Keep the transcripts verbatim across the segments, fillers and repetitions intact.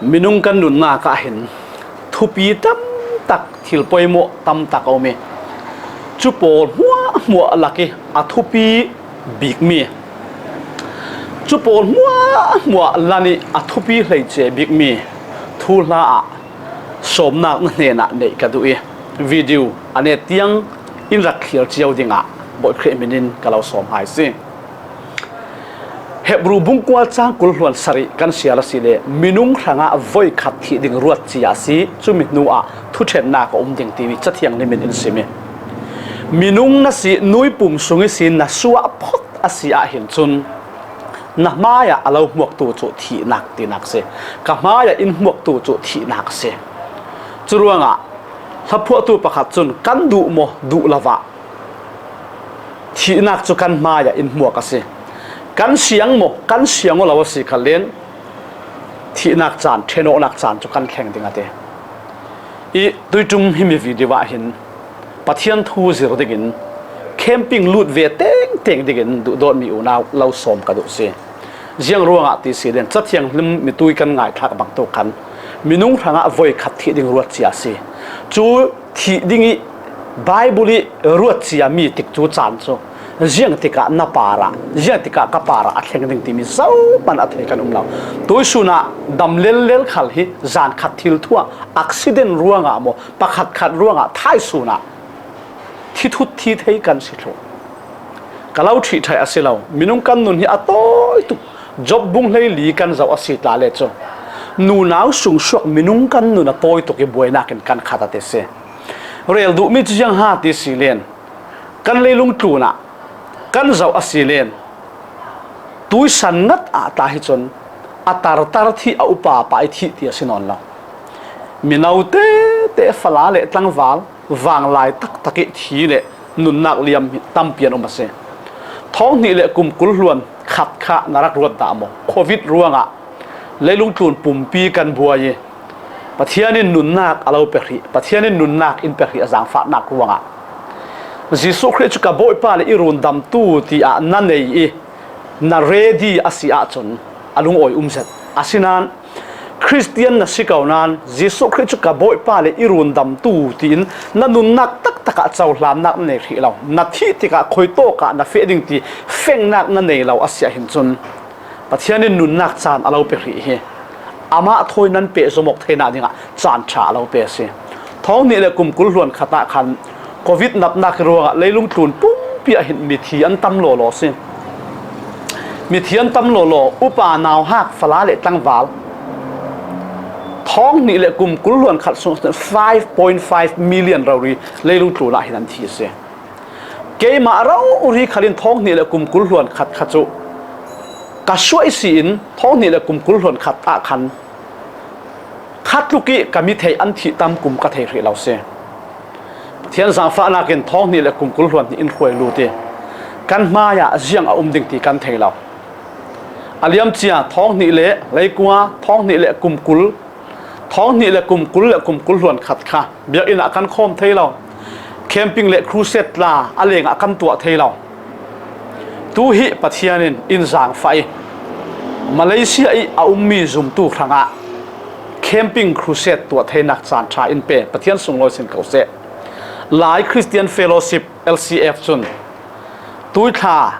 Minung kan nunnak ah hin thupi tamtak, thil poimawh tamtak a um i, cu pawl hmuahhmuah lak i a thupi bikmi, cu pawl hmuahhmuah lan i a thupi hleice bikmi thuhla ah sawmnak na hnenah neih ka duh i, video a net tiang in rak thlir cio dingah Bawi Khrih min in ka lo sawm hai si. Hebru bung kua cang kul hluan sarih kan siar a si le, minung hrangah voi khat thih ding ruat cia a si, cumi hnu ah thuṭhennak a um ding timi Cathiang lim in in sim i, minung na si, nuipum sung ihsin na suah phot a si ahhin cun na hmaiah a lo hmuaktu cu thihnak tinak a si. Ka hmaiah in hmuaktu cu thihnak a si. Cu ruangah hlaphuahtu pakhat cun kan duh maw, duh lo ah thihnak cu kan hmaiah in hmuak a si. Kan siang maw, kan siang aw lo a si kha len thihnak caan, ṭhenawknak caan cu kan thleng ding a ti. I tuiṭum himi video ah hin Pathian thu zir dingin camping lut ve tengteng dingin duhdawtmi unau lo sawm ka duh si. Ziang ruangah ti si len, Cathiang lim mitui kan ngaithlak bangtuk khan minung hrangah voi khat thih ding ruat cia a si. Cu thih ding i Baibal i ruat ciami tikcu caan cu ziang tikah na parah, ziang tikah ka parah a thleng ding timi zohman a thei kan um lo. Tuisun ah dam lellel khal hi zan khat thil thuah, accident ruangah maw, pakhatkhat ruangah thaisun ah thithut thi thei kan si thluh. Ka lo ṭhihṭhaih a si lo. Minung kan nun hi a tawi tuk. Job bung hleili kan zoh a si tla le cu nunau sungsuak minung kan nun a tawi tuk i buainak in kan khat a ti si. Rel duhmi cu ziang ha ti si len, kan leilung tlun ah kan zoh a si len, tuisan ngat ah tla hi cun a tartar thih, a upa pa i thih ti a si nawn lo. Mino tete, fala le tlangval, vanglai taktak i thi le nunnak liam hi tampi an um a si. Thawng hnih le kum kul hluan khat kha na rak ruat dah maw? Covid ruangah leilung tlun pumpi kan buai i, Pathian in nunnak a lo pe hrih, Pathian in nunnak in pe hrih a zaangfahnak ruangah Jesuh Khrih cu ka Bawipa le i rundamtu tiah na nei i na ready a si ahcun a lungawi um zet. Asinain Khristian na si ko nain Jesuh Khrih cu ka Bawipa le i rundamtu tiin na nunnak taktak ah cohlannak na nei hrih lo. Na thih tikah khuitawk ah na feh ding ti fengnak na nei lo a si ahhin cun Pathian in nunnak caan a lo pe hrih hi amah thawi nan pehzom awk theinak dingah caan ṭha a lo pe a si. Thawng hnih le kum kul hluan khat ah khan Covid natnak ruangah leilung tlun pumpi ah hin mithi an tam lawlaw a si. Mithi an tam lawlaw, upa, nauhak, fala le tlangval, thawng hnih le kum kul hluan khat sung five point five million rori leilung tlun ah hin an thi a si. Keimah rori khal in thawng hnih le kum kul hluan khat kha cu ka suaisi in thawng hnih le kum kul hluan khat ah khan khatluk i ka mi thei an thih tam kum ka thei hrih lo si. Pathian zaangfahnak in thawng hnih le kum kul hluan hnih in hruai lut i kan hmaiah ziang a um ding ti kan thei lo. A liamcia thawng hnih le leikua, thawng hnih le kum kul, thawng hnih le kum kul le kum kul hluan khat kha biakinn ah kan khawm thei lo. Camping le crusade tla a leng ah kan tuah thei lo. Tu hi Pathian in in zaangfah i Malaysia i a ummi zumtu hrangah camping crusade tuah theinak caan ṭha in pe. Pathian sunglawi sin ko seh. Lai Christian Fellowship, L C F cun tuithla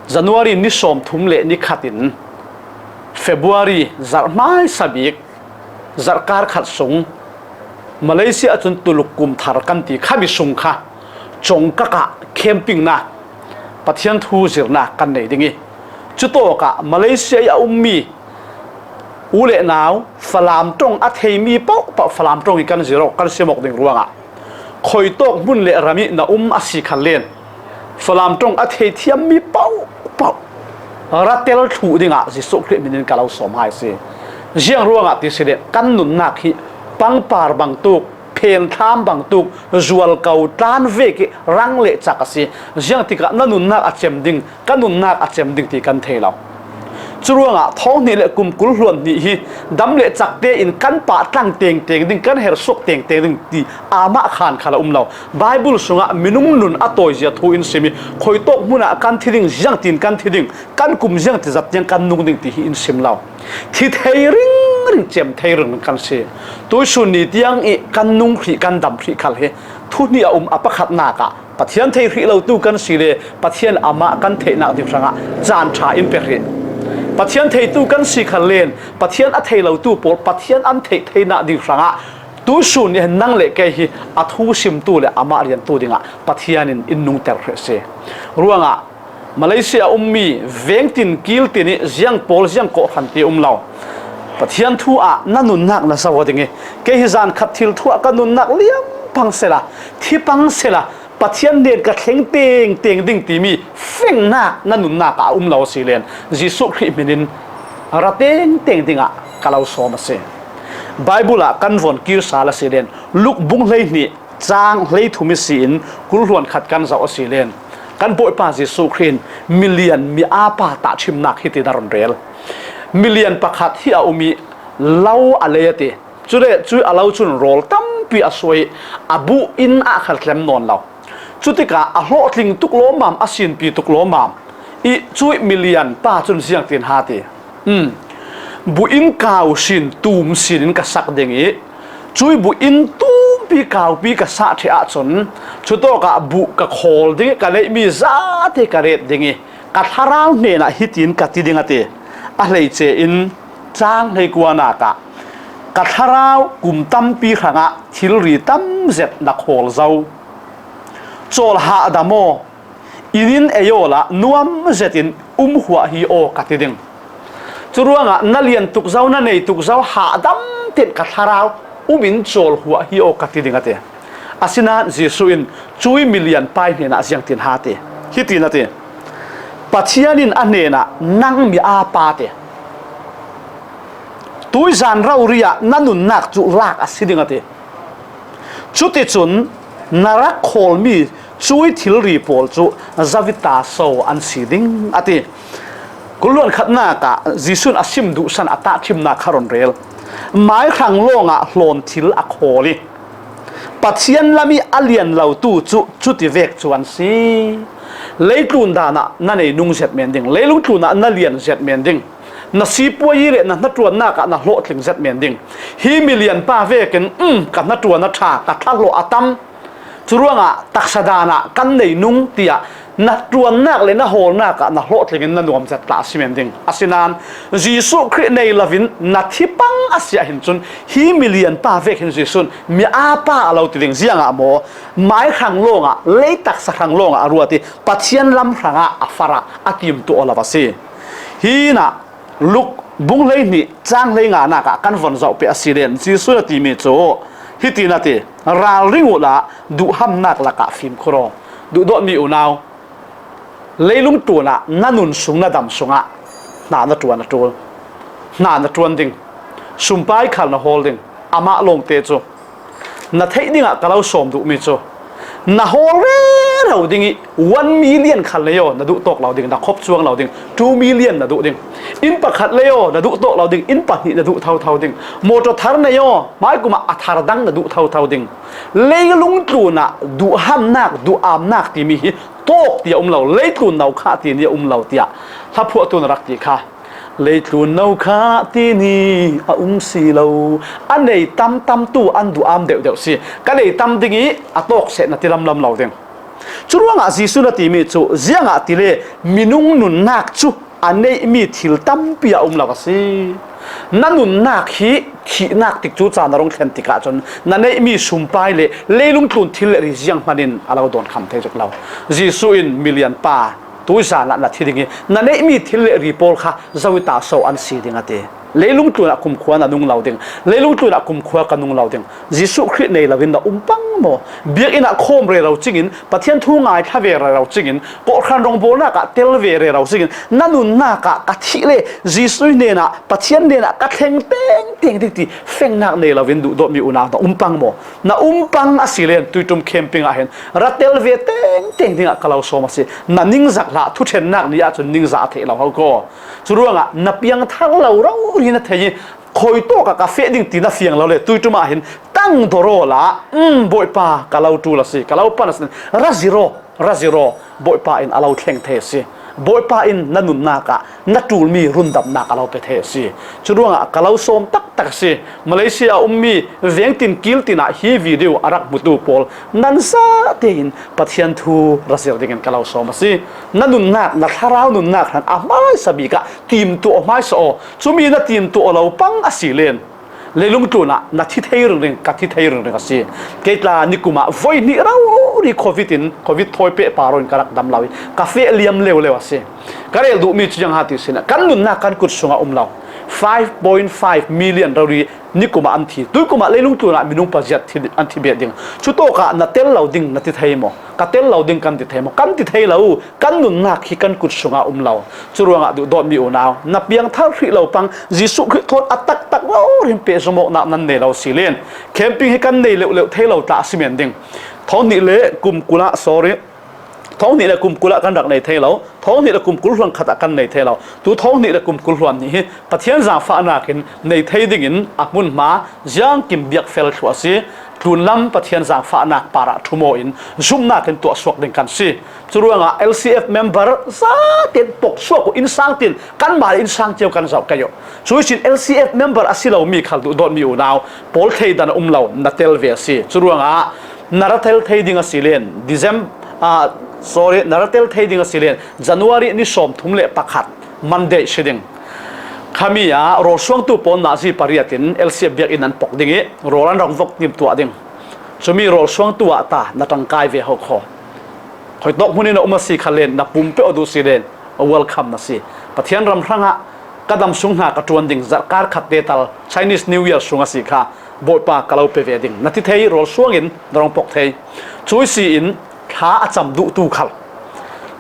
January ni sawmthum le ni khat in February zarh hmaisa bik, zarhkar khat sung Malaysia ah cun tuluk kum thar kan ti kha mi sung kha congkak ah campingnak, Pathian thu zirnak kan nei ding i, cutawk ah Malaysia i a ummi u le nau Falam ṭong a theimi paohpaoh, Falam ṭong i kan zir awk, kan sim awk ding ruangah khuitawk hmun le ram i na um a si kha len, Falam ṭong a thei thiammi paohpaoh ra tel thluh dingah Jesuh Khrih min in ka lo sawm hai si. Ziang ruangah ti si le kan nunnak hi pangpar bangtuk, phenthlam bangtuk, zualko tlan vek i rang le cak a si. Ziang tikah na nunnak a cem ding, ka nunnak a cem ding ti kan thei lo. Curuangah thawng hnih le kum kul hluan hnih hi dam le cak tein kan pah tlang tengteng ding, kan hersuak tengteng ding ti amah khan kha lo um lo. Baibal sungah minung nun a tawizia thu in sim i khuitawk hmun ah kan thi ding, ziangtin kan thi ding, kan kum ziangti zat tiang kan nung ding ti hi in sim lo. Thi thei ring cem thei ringring kan si. Tuisun ni tiang i kan nung hrih, kan dam hrih khal hi thu hnih a um. A pakhatnak ah Pathian thei hrih lotu kan si le Pathian amah kan theihnak ding hrangah caan ṭha in pe hrih. Pathian theitu kan si khal len Pathian a thei lotu pawl Pathian an theih theinak ding hrangah tuisun ni hin nang le kei hi a thu simtu le amah riantu dingah Pathian in in nungter hrih si. Ruangah Malaysia a ummi vengtin kiltin i ziang pawl ziang kawhhran ti um lo. Pathian thu ah na nunnak na zoh ding i, kei hi zan khat thil thu ah ka nunnak liam pang sela, thi pang sela, Pathian nen ka thleng tengteng ding timi fengnak na nunnak ah a um lo a si len Jesuh Khrih hminin ra tengteng dingah ka lo sawm a si. Bible ah kan von kir sal a si len Luk bung hleihnih cang hleithum i si in kul hluan khat kan zoh a si len kan Bawipa Jesuh Khrih in milian mi apa tahṭhimnak hitin a run rel. Milian pakhat hi a um i lo a lei a ti. Cule cui a lo cun rawl tampi a suai i a buh inn ah khal tlem nawn lo. Cutikah a hlawhtling tuk lawmmam, a sinpi tuk lawmmam i cui milian pa cun ziangtin ha ti. Um, buh inn kau sin, tum sin in ka sak ding i, cui buh inn tumpi kaupi ka sah ṭheh ahcun, cutawkah buh ka khawl ding i, ka neihmi zate ka ret ding i, ka thlarau hnenah hitin ka ti ding a ti. A hleice in cang hleikuanak ah ka thlarau kum tampi hrangah thilri tam zet na khawl zo. Cawl hahdam aw, inn in ei awla nuam zetin um huah hi aw ka ti ding. Curuangah na lian tuk zo, na nei tuk zo, hahdam ten ka thlarau um in cawl huah hi aw ka ti ding a ti. Asinain Jesuh in cui milian pa hnenah ziangtin ha ti. Hitin a ti, Pathian in a hnenah nang mi apa ti. Tuizan rori ah na nunnak cu lak a si ding a ti. Cuticun na rak khawlmi cui thilri pawl cu zavita so an si ding a ti. Kul hluan khatnak ah Jesuh in a sim duhsan a tahṭhimnak kha run rel. Maihrang lawngah hlawn thil a khawl i Pathian lam i a lian lotu cu cuti vek cu an si. Leitlun dan ah na nei nung zet men ding, leilung tlun ah na lian zet men ding, na sipuai le na hnaṭuannak ah na hlawhtling zet men ding. Hi milian pa vekin, um, ka hnaṭuan a ṭha, ka thlahlawh a tam, curuangah taksa dan ah kan nei nung tiah na ṭuannak le na hawlnak ah na hlawhtling in na nuam zet tla a si men ding. Asinain Jesuh Khrih nei loin na thi pang a si ahhin cun hi milian pa vek hin Jesuh in mi apa a lo ti ding. Ziangah maw? Maihrang lawngah, lei taksa hrang lawngah a ruat i Pathian lam hrangah a farah a timtuah aw lo a si. Hinah Luk bung hleihnih cang hleinganak ah kan von zoh peh a si len Jesuh a timi cu hitin a ti, ralring uhla duhhamnak lakah fimkhur aw. Duhdawtmi unau, leilung tlunah na nun sung na dam sungah hna na ṭuan a ṭul. Hna na ṭuan ding, sumpai khal na hawl ding, amah lawngte cu na theih dingah ka lo sawm duhmi cu na hawl rero ding i one million khal nei aw, na duh tawk lo ding, na khop cuang lo ding, two million na duh ding. Inn pakhat lei aw, na duh tawk lo ding, inn pahnih na duh thotho ding. Motor thar nei aw, hmaikum ah a thar dang na duh thotho ding. Leilung tlunah duhhamnak, duhamnak timi hi tawk tiah um lo, leitlun no khah tini a um lo tiah hlaphuahtu na rak ti kha. Leitlun no khah tini a um si lo. A nei tamtamtu an duham deuhdeuh si. Ka nei tam ding i a tawk seh na ti lamlam lo ding. Curuangah Jesuh na timi cu ziangah tile minung nunnak cu a neihmi thil tampi a um lo a si. Na nunnak hi thihnak tik cu ca na rung thlen tikah cun na neihmi sumpai le leilung tlun thil le ri zianghman in a lo dawn kham thei tuk lo. Jesuh in milian pa tuizan ah na thi ding i na neihmi thil le ri pawl kha zo i ta so an si ding a ti. Leilung tlunah kumkhua na nung lo ding, leilung tlunah kumkhua ka nung lo ding. Jesuh Khrih nei loin na um pang maw? Biakinn ah khawm rero cingin, Pathian thu ngaithla ve rero cingin, kawhhran rawngbawlnak ah tel ve rero cingin, na nunnak ah ka thih le Jesuh hnenah, Pathian hnenah ka thleng tengteng ding ti fengnak nei loin duhdawtmi unau na um pang maw? Na um pang a si len tuiṭum camping ah hin ra tel ve tengteng dingah ka lo sawm a si. Na ningzak hlah, thuṭhennak ni ahcun ningzah a theih lo ho kaw. Curuangah na piangthar lo rori na thei i, khawi tawk ah ka feh ding ti na fiang lo le, tuiṭum ah hin tang dawr awla, um, Bawipa, ka lo ṭul a si, ka lo pan a si, ra zir aw, ra zir aw, Bawipa in a lo thleng thei a si. Bawipa in na nunnak ah na ṭulmi rundamnak a lo pe thei a si. Curuangah ka lo sawm taktak a si. Malaysia a ummi vengtin kiltin ah hi video a rak hmutu pawl nan zate in Pathian thu ra zir dingin ka lo sawm a si. Na nunnak, na thlarau nunnak hrang a hmaisa bik ah timtuah hmaisa aw. Cumi na timtuah lo pang a si len, leilung tlunah na thi thei ringring, ka thi thei ringring a si. Kei tla nikum ah voi hnih rori covid in, covid thawi peh paro in ka rak dam lo i ka feh liam leuleu a si. Ka rel duhmi cu ziang ha ti sinah kan nunnak kan kut sungah um lo. Five point five million rori nikum ah an thi. Tuikum ah leilung tlunah minung paziat thi, an thi bet ding. Cutawkah na tel lo ding na ti thei maw? Ka tel lo ding kan ti thei maw? Kan ti thei lo. Kan nunnak hi kan kut sungah um lo. Curuangah duhdawtmi unau, na piangthar hrih lo pang Jesuh Khrih thawn a taktak rori in pehzom awknak nan nei lo si len. Camping hi kan nei leuhleuh thei lo tla a si men ding. Thawng hnih le kum kul ah, sorry, thawng hnih le kum kul ah kan rak nei thei lo. Thawng hnih le kum kul hluan khat ah kan nei thei lo. Tu thawng hnih le kum kul hluan hnih hi Pathian zaangfahnak in nei thei dingin a hmunhma ziangkim biakfel thluah a si. Tlunlam Pathian zaangfahnak parah ṭhum aw in zumhnak in tuahsuak ding kan si. Curuangah L C F member zate in poksuak uh, innsang tin kanmah le innsang cio kan zoh kei uh. Cuihsin L C F member a si lomi khal duhdawtmi unau pawl thleidan a um lo na tel ve a si. Curuangah na ra tel thei ding a si len December, ah, sorry, na ra tel thei ding a si len January ni sawmthum le pakhat Monday si ding. Khami ah rawlsuangtu pawl nazi pariat in L C F biakinn an pok ding i rawl an rong vok timtuah ding. Cumi rawlsuangtu ah ta na ṭangkai ve ho khaw. Khuitawk hmun in a um a si kha len, na pum peuh a duh si len, a welcome na si. Pathian ram hrangah ka dam sung hna ka ṭuan ding, zarhkar khat te tal Chinese New Year sung a si kha, Bawipa ka lo pe ve ding. Na ti thei, rawlsuang in na rong pok thei. Cui si in thla a cam duhtu khal,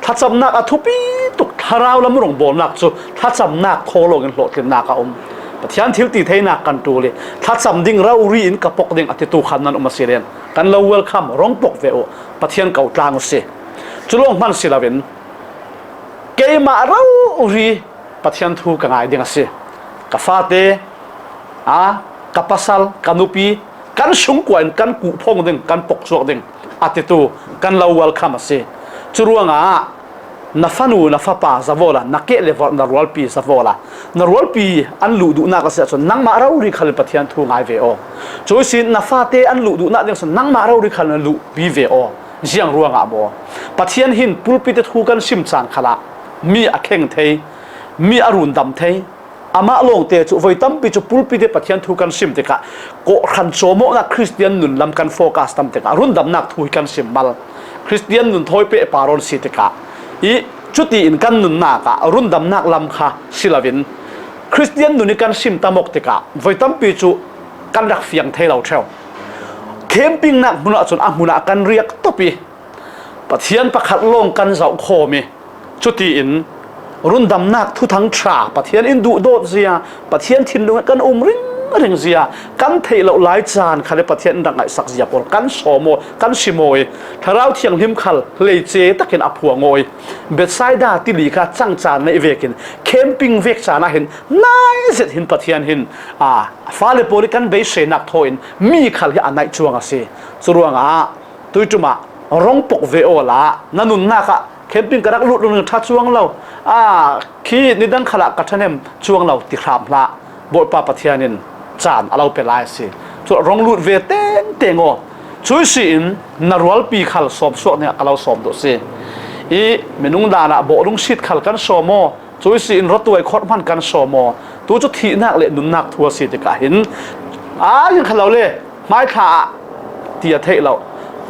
thlacamnak a thupi tuk, thlarau lam rongbawlnak cu thlacamnak thaw lawngin hlawhtlinnak a um. Pathian thil ti theinak kan ṭul i thlacam ding rori in ka pok ding a titu khan nan um a si len, kan lo welcome, rong pok ve uh, Pathian ko tlang uh si. Cu lawng hman si loin keimah rori Pathian thu ka ngai ding a si. Ka fate, a, ka pasal, ka nupi, kan sungkua in kan kuhphong ding, kan poksuak ding a titu kan lo welcome a si. Curuangah na fanu, na fapa za vawla, na keh le vorh, na rualpi za vawla, na rualpi an luh duhnak a si ahcun nangmah rori khal in Pathian thu ngai ve aw. Cui si na fate an luh duhnak ding ahcun nangmah rori khal in luhpi ve aw. Ziang ruangah maw? Pathian hin pulpit i thu kan sim caan khalah mi a kheng thei, mi a rundam thei, amah lawngte cu voi tampi cu pulpit i Pathian thu kan sim tikah kawhhran cawmawhnak Khristian nun lam kan focus tam tikah rundamnak thu hi kan sim mal. Khristian nun thawi peh paro an si tikah i cuti in kan nunnak ah rundamnak lam kha si loin Khristian nun i kan sim tam awk tikah voi tampi cu kan rak fiang thei lo ṭheu. Campingnak hmun ahcun a hmun ah kan riak top i Pathian pakhat lawng kan zoh khawm i cuti in rundamnak thuthang ṭha, Pathian in duhdawt zia, Pathian thinlung kan um ringring zia, kan theih loh lai caan khal i Pathian in rak ngaihsak zia pawl kan sawm aw, kan sim aw i Thlarau Thianghlim khal hleice takin a phuang aw i Bethsaida tili kha cang caan neih vekin camping vek caan ah hin nai zet hin Pathian hin, aa, fale pawl i kan beiseinak thaw in mi khal hi a naih cuang a si. Curuangah tuiṭum ah rong pok ve awla na nunnak ah camping ka rak lut rung ṭha cuang lo, a, khi nidang khalah ka ṭhahnem cuang lo ti hram hlah. Bawipa Pathian in caan a lo pe lai a si. Cu rong lut ve tengteng aw. Cui si in na rualpi khal sawmsuak dingah ka lo sawm duh si. I minung dan ah bawhrung sit khal kan sawm aw. Cui si in ruatuai khorh hman kan sawm aw. Tu cu thihnak le nunnak thu a si tikah hin, aa, ing kha lo le, hmaithla ah ti a theih lo.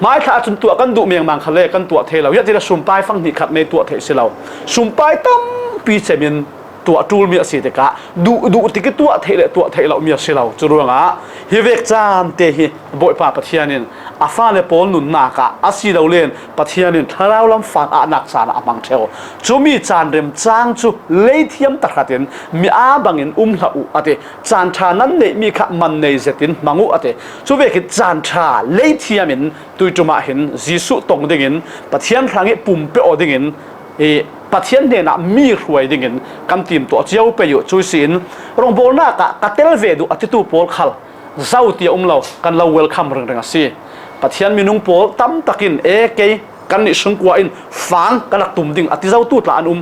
Hmaithla ahcun tuah kan duh mengmang kha le kan tuah thei lo. Ziah ti le sumpai fang hnih khat mei tuah theih si lo. Sumpai tampi cem in tuah ṭulmi a si tikah duh, duh tik i tuah theih le tuah theih lomi a si lo. Cu ruangah hi vek caan te hi Bawipa Pathian in a fale pawl nunnak ah a si lo len Pathian in thlarau lam fak ahnak caan ah a hmang ṭheu. Cumi caan remcang cu leithiam tahratin mi aa bangin um hlah uh a ti. Caan ṭha nan neihmi kha man nei zetin hmang uh a ti. Cu vekin caan ṭha leithiam in tuiṭum ah hin Jesuh tong dingin Pathian hrang i pum pe aw dingin i Pathian hnenah mi hruai dingin kan timtuah cio pei uh. Cui si in rongbawlnak ah ka tel ve duh a titu pawl khal zo ti a um lo, kan lo welcome ringring a si. Pathian minung pawl tam takin e kei Kannih sungkua in fang kan rak tum ding a ti zotu tla an um.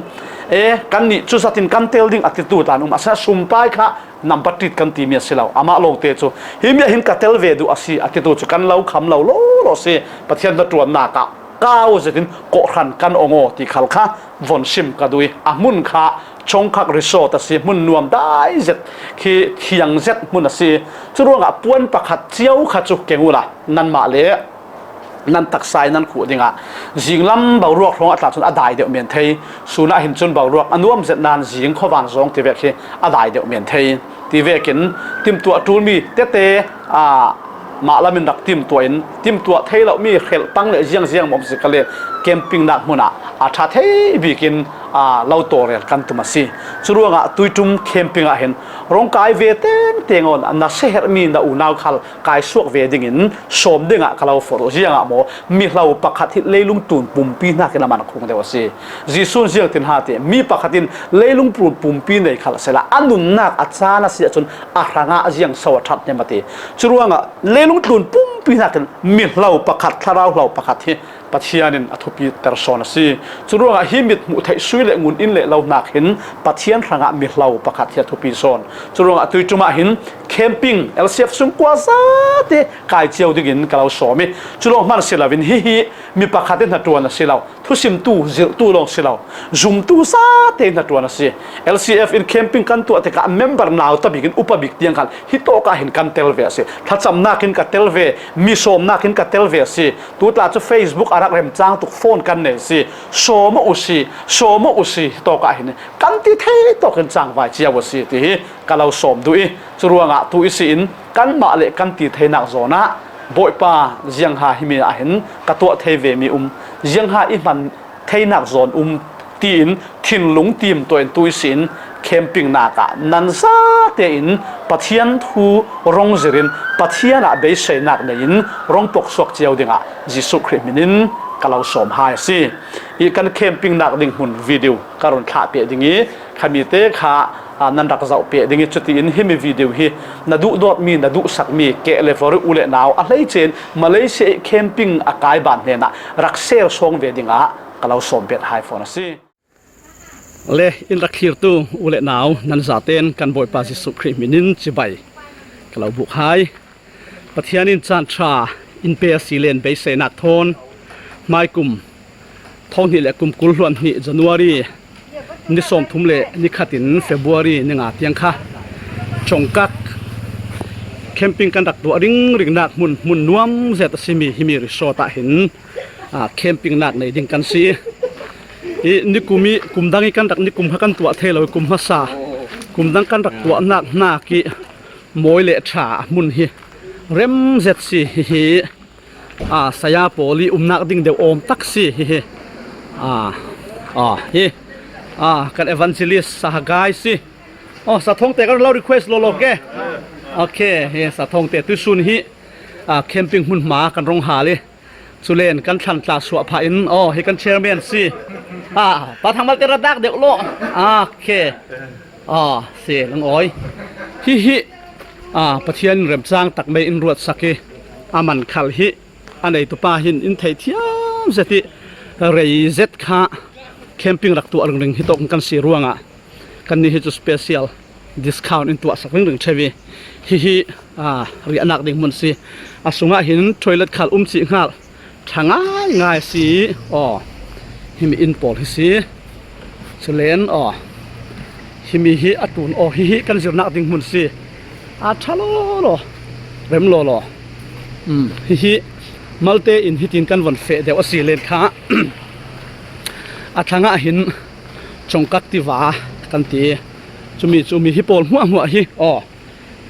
E, kannih cu zat in kan tel ding a titu tla an um. Asinain sumpai kha number treat kan timi a si lo. Amah lawngte cu himi ah hin ka tel ve duh a si a titu cu kan lo kham lo lawlaw si. Pathian hnaṭuannak ah kau zetin kawhhran kan ong aw ti khal kha von sim ka duh i, a hmun kha chongkhak resort a si, hmun nuam dai zet khi thiang zet hmun a si. Curuangah puan pakhat cio kha cu keng uhla nanmah le nan taksa i nan khuh dingah zinglam boruak hrawng a tla cun a dai deuh men thei. Sun ah hin cun boruak a nuam zet nain zing khuavan zawng ti vek hi a dai deuh men thei. Ti vekin timtuah ṭulmi tete, aa, mah lam in rak timtuah in, timtuah thei lomi hrelh pang le ziangziang maw si kha le, campingnak hmun ah a ṭha thei bikin, aa, lo tawlrel kan tum a si. Curuangah Tuiṭum camping ah hin rong kai ve tengteng awn na siaherhmi na unau khal kaisuak ve dingin sawm dingah ka lo forh uh. Ziangah maw, mihlo pakhat hi leilung tlun pumpi hnakin a man khung deuh a si. Jesuh in ziangtin ha ti, mi pakhat in leilung tlun pumpi nei khal a si la, a nunnak a caan a si ahcun a hrangah ziang so a ṭhat hnem a ti. Curuangah leilung tlun pumpi hnakin mihlo pakhat, thlarau hlo pakhat hi Pathian in a thupiter sawn a si. Curuangah hi mit hmuh theih sui le ngun inn le lo hnak hin Pathian hrangah mihlo pakhat hi a thupi sawn. Curuangah Tuiṭum ah hin camping, L C F sungkua zate kai cio dingin ka lo sawm i, cu lawng hman si loin hihi mi pakhat in hnaṭuan a si lo, thusimtu, zirhtu lawng si lo, zumtu zate in hnaṭuan a si. L C F in camping kan tuah tikah member nauta bikin upa bik tiang khan hi tawk ah hin kan tel ve a si. Thlacamnak in ka tel ve, mi sawmnak in ka tel ve a si. Tu tla cu Facebook a rak remcang tuk phone kan nei si. Sawm uh si, sawm uh si, hi tawk ah hin kan ti thei tawk in cangvai cio uh si, ti hi ka lo sawm duh i, curuangah tu i si in kanmah le kan ti theinak zawn ah, Bawipa, ziangha himi ah hin ka tuah thei ve mi um, ziangha i hman theinak zawn um, tiin thinlung tim tuah in tu i si in camping nak ah nan zate in Pathian thu rong zir in Pathian ah beiseinak nei in rong poksuak cio dingah Jesuh Khrih hmin in ka lo sawm hai a si. I kan camping nak ding hmun video ka run thlah peh ding i, khami te kha, aa, nan rak zoh peh ding i, cutiin himi video hi na duhdawtmi, na duhsakmi keh le vori u le nau a hleice in Malaysia i camping a kai ban hnenah rak share sawng ve dingah ka lo sawm bet hai fawn a si. Le in rak thlirtu u le nau nan zaten kan Bawipa Jesuh Khrih hmin in cibai ka lo buk hai. Pathian in caan ṭha in pe a si len beiseinak thawn hmaikum thawng hnih le kum kul hluan hnih January ni sawmthum le ni khat in February ni nga tiang kha Chongkak camping kan rak tuah ringringnak hmun, hmun nuam zet a simi himi resort ah hin, aa, camping nak nei ding kan si i, i nikum i kum dang i kan rak nikum kha kan tuah thei lo i kum hmasa, kum dang kan rak tuahnak hnak i mawi le ṭha a hmun hi rem zet si hihi. Aa, saya pawl i umnak ding deuh awm tak si hihi. Aa, aa, hi. Aa, kan evangelist Sahagai si. Oh, Sathawngte kan lo request lawlaw ke. Okay, hi Sathawngte tuisun hi, aa, camping hmun hma kan rong hal i. Culen kan thlan tla suah phah in, aw, hi kan chairman si. Ah, Pa Thang Malte rak dak deuh law. Ah, okay. Ah, si, lang awi. Hihi, ah, Pathian in remcang tak mei in ruatsak i, a man khal hi, a neitu pa hin in thei thiam zet i, rei zet kha camping rak tuah ringring hi tawk kan si ruangah kannih hi cu special discount in tuahsak ringring ṭheu i, hihi, aa, riahnak ding hmun si. A sungah hin toilet khal um cih hngal ṭha ngaingai si. Aw, himi inn pawl hi si. Culen, aw, himi hi a tlun, aw, hihi kan zirnak ding hmun si. Aa ṭha lawlaw, rem lawlaw. Um, hihi malte in hitin kan von feh deuh a si len kha. A thlang ah hin Chongkak tiva kan ti. Cumi, cumi hi pawl hmuahhmuah hi, aw,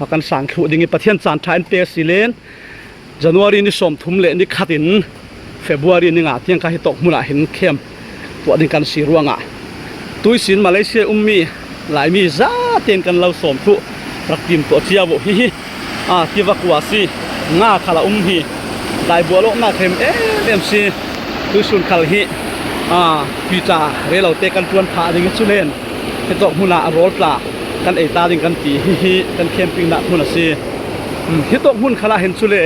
a kan sang thluh ding i Pathian caan ṭha in pek si len January ni sawmthum le ni khat in February ni nga tiang kha hi tawk hmun ah hin camp tuah ding kan si ruangah tuisin Malaysia ummi Laimi zaten kan lo sawm thluh rak tim tuah cia uh hihi. A, tiva kua si, nga khal a um hi. Daibuah lawhnak hrem em em si. Tuisun khal hi, a, pizza relote kan ṭuan phah ding i culen hi tawk hmun ah rawl tla kan ei ta ding kan ti. Hihi kan camping nak hmun a si. Um, hi tawk hmun khal ah hin cule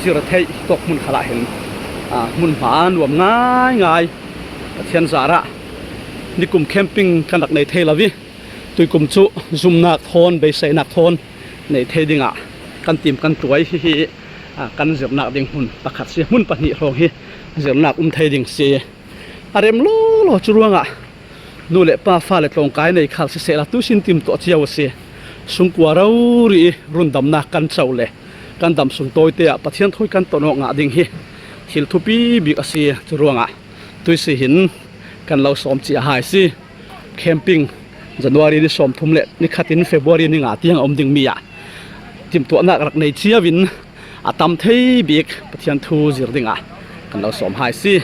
zir theih hi tawk hmun khal ah hin Hmun hma nuam ngaingai Pathian zarah nikum camping kan rak nei thei lo hi. Tuikum cu zumnak thawn, beiseinak thawn nei thei dingah kan tim kan tuai. Hihi kan zirnak ding hmun pakhat si. Hmun pahnih hrawng hi zirnak um thei ding si. A rem lawlaw cu ruangah nu le pa, fale tlawngkai nei khal sisehla tuisin timtuah cio a si. Sungkua rori i rundamnak kan co le kan dam sung tawite ah Pathian thawi kan ton awk ngah ding hi thil thupi bik a si. Cu ruangah tuisi hin kan lo sawm cia hai si. Camping January ni sawmthum le ni khat in February ni nga tiang a um dingmi ah timtuahnak rak nei cio in a tam thei bik Pathian thu zir dingah kan lo sawm hai si.